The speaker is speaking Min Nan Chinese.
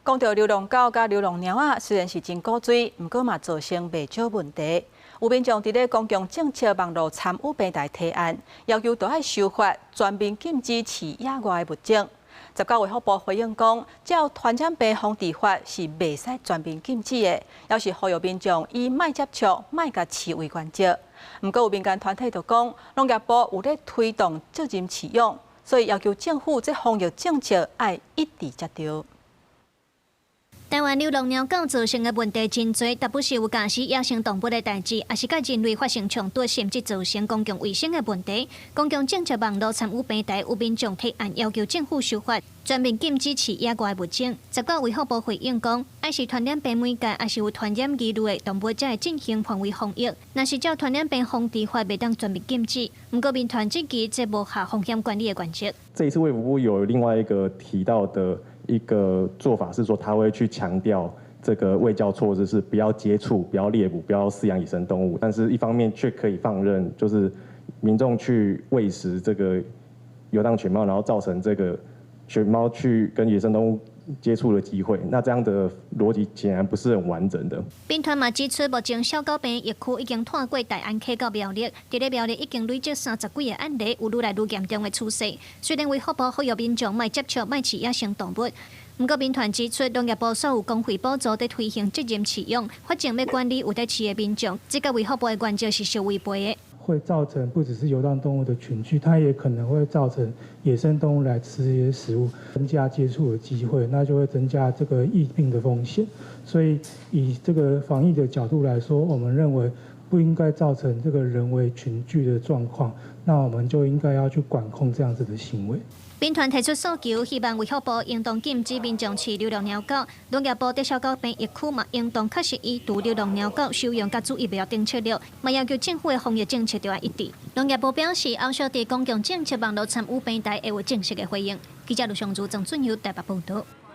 講著流浪狗佮流浪貓仔，雖然是真古錐，毋過嘛造成袂少問題。有民眾佇咧公共政策網路參與平台提案，要求著愛修法全面禁止飼野外的物種。十九衛福部回應講，照傳染病防治法是袂使全面禁止的，猶是呼籲民眾以莫接觸、莫共飼為原則。毋過有民間團體就講，農業部有咧推動責任飼養，所以要求政府這防疫政策愛一致才對。台灣流浪貓狗造成的問題真濟，特別是有咬死野生動物的代誌，抑是佮人類發生衝突，甚至造成公共衛生的問題。公共政策網路參與平台有民眾提案，要求政府修法，全面禁止飼野外物種。十九衛福部回應講，愛是傳染病媒介，抑是有傳染疑慮的動物，才會進行範圍防疫。若是照傳染病防治法，袂當全面禁止。毋過民團質疑這無合風險管理的原則。這一次衛福部有另外一個提到的一個做法是說，他會去強調這個衛教措施是不要接觸、不要獵捕、不要飼養野生動物，但是一方面卻可以放任，就是民眾去餵食這個遊蕩犬貓，然後造成這個犬貓去跟野生動物接觸的機會，那這樣的邏輯顯然不是很完整的。民團嘛指出，目前小狗病疫區已經拖過大安溪到苗栗，佇咧苗栗已經累積30幾個案例，有愈來愈嚴重的趨勢。雖然衛福部呼籲民眾莫接觸、莫飼野生動物，毋過民團指出，農業部煞有公費補助佇推行責任飼養，法證欲管理有佇飼的民眾，這佮衛福部的原則是相違背的。會造成不只是遊蕩動物的群聚，它也可能會造成野生動物來吃這些食物，增加接觸的機會，那就會增加這個疫病的風險。所以以這個防疫的角度來說，我們認為不應該造成這個人為群聚的狀況，那我們就應該要去管控這樣子的行為。民團提出訴求，希望衛福部應當禁止民眾飼流浪貓狗。農業部佇小狗病疫區嘛，應當確實移除流浪貓狗收容佮注疫苗等策略，嘛要求政府的防疫政策著愛一致。農業部表示，後續佇公共政策網路參與平台會有正式的回應。記者盧尚如、鄭俊友台北報導。